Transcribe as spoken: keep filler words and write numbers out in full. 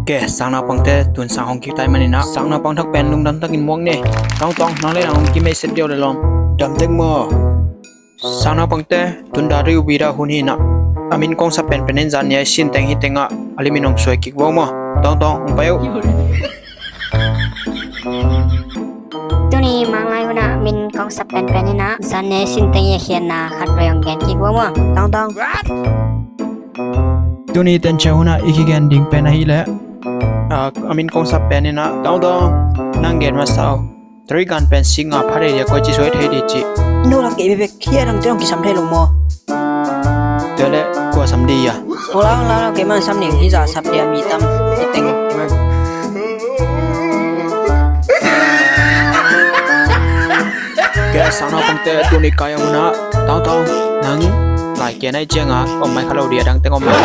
Ke, sang naupangte, tun sang hong kik tai manin ah, sang naupang thak pen lungdam takin muak ni. Tawngtawng, nang le nang hong kimei set diau le lawm. Dam tek maw. Sang naupangte, tun dari ubida hun hi na. A min kong sap penpen in zan ni a i sin teng hi teng ah, a limin hong suai kik vo maw. Tawngtawng, hong pai uh. Tuni manglai hun ah min kong sap penpen in ah, zan ni a i sin teng i a khiatna khat vei hong gen kik vo maw. Tawngtawng. Tuni tenche hun ah i kigen ding pen ahih leh, a, a min kong sap pen in ah, Tawngtawng, nang gen masa uh. Tarigan pen sik nga pha thei dia, koi ci suai thei di ci. No, lam kei bek, hia dang te dong kisam thei lo maw. Tua le, kua sam di a. Hola, hola, hola, kei man sam ning, hi za sap dia mi tam, i teng, kei man. Ke, sang naupangte, tuni kai a hun ah, Tawngtawng, nang lai kia nai ciang a, om mai kha lo dia, dang teng om mai.